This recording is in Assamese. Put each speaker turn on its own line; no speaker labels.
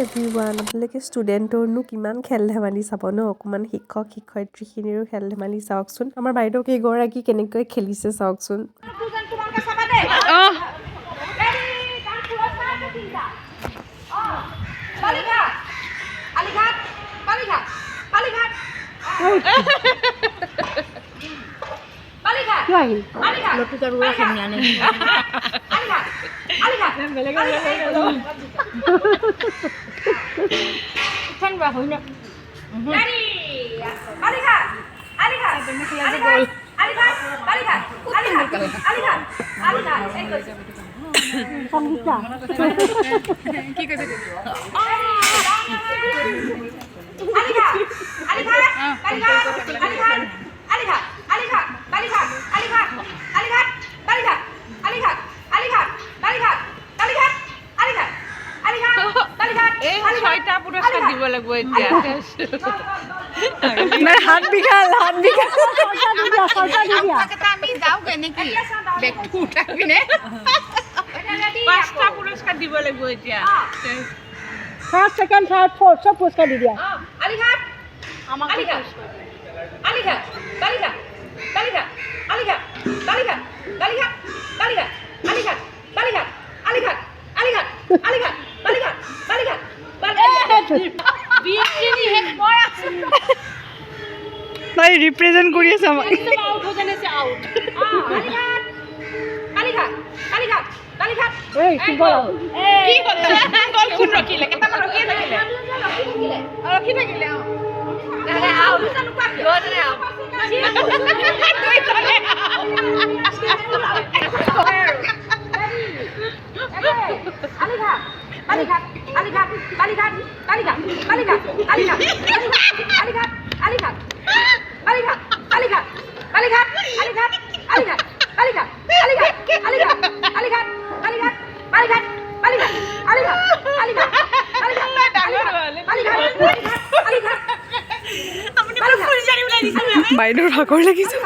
এভৰিৱান। আপোনালোকে ষ্টুডেণ্টৰনো কিমান খেল ধেমালি চাব ন? অকণমান শিক্ষক শিক্ষয়িত্ৰীখিনিৰো খেল ধেমালি চাওকচোন। আমাৰ বাইদেউ কেইগৰাকী কেনেকৈ খেলিছে চাওকচোন।
তোমালোকে চাবা দেই।
অঁ।
ৰেডি, কাৰণ পুৰস্কাৰ আছে তিনিটা। অঁ, বালিঘাট, আলিঘাট, বালিঘাট, বালিঘাট, বালিঘাট, আলিঘাট, আলিঘাট, আলিঘাট, ৰেডি, বালিঘাট, আলিঘাট, আলিঘাট, আলিঘাট, বালিঘাট, আলিঘাট, আলিঘাট, আলিঘাট, এই কৈছে।
কি কৈছে?
আলিঘাট, আলিঘাট, বালিঘাট, আলিঘাট, আলিঘাট, আলিঘাট, বালিঘাট, আলিঘাট, আলিঘাট, বালিঘাট, আলিঘাট, আলিঘাট, বালিঘাট, বালিঘাট, আলিঘাট, আলিঘাট, বালিঘাট।
এই ছয়টা পুৰস্কাৰ দিব লাগিব এতিয়া।
নাই, হাত বিষাল, হাত বিষাল।
আমি যাওঁগে নেকি বেগটো উঠাই পিনে?
পাঁচটা পুৰস্কাৰ দিব লাগিব এতিয়া।
ফাৰ্ষ্ট, ছেকেণ্ড, থাৰ্ড, ফ'ৰ্থ চব পুৰস্কাৰ দি দিয়া।
আলিঘাট, আলিঘাট, আলিঘাট, বালিঘাট, বালিঘাট, আলিঘাট, বালিঘাট, বালিঘাট, বালিঘাট, আলিঘাট, বালিঘাট, আলিঘাট, আলিঘাট, আলিঘাট, বালিঘাট, বালিঘাট, বালিঘাট। মই আছো।
তাই ৰিপ্ৰেজেণ্ট কৰি আছে আমাক।
আলিঘাট, বালিঘাট, আলিঘাট, বালিঘাট।
এই চিম্পল আৰু।
কি হ'ল? গ'ল। কোন ৰখিলে? কেইটামান ৰখিয়ে থাকিলে।
ৰখি থাকিলে।
অ, ৰখি থাকিলে। অ।
নহ'লে আউট। দুয়োজনে আউট।
দুইজনে out।
Alighat, Balighat, Alighat, Balighat, Balighat, Balighat, Alighat, Alighat, Alighat, Balighat, Alighat, Balighat, Alighat, Alighat, Balighat, Alighat, Alighat, Alighat, Balighat, Balighat, Balighat, Alighat, Alighat, Balighat, Alighat, Alighat, Alighat।
বাইদেউৰ ভাগৰ লাগিছে।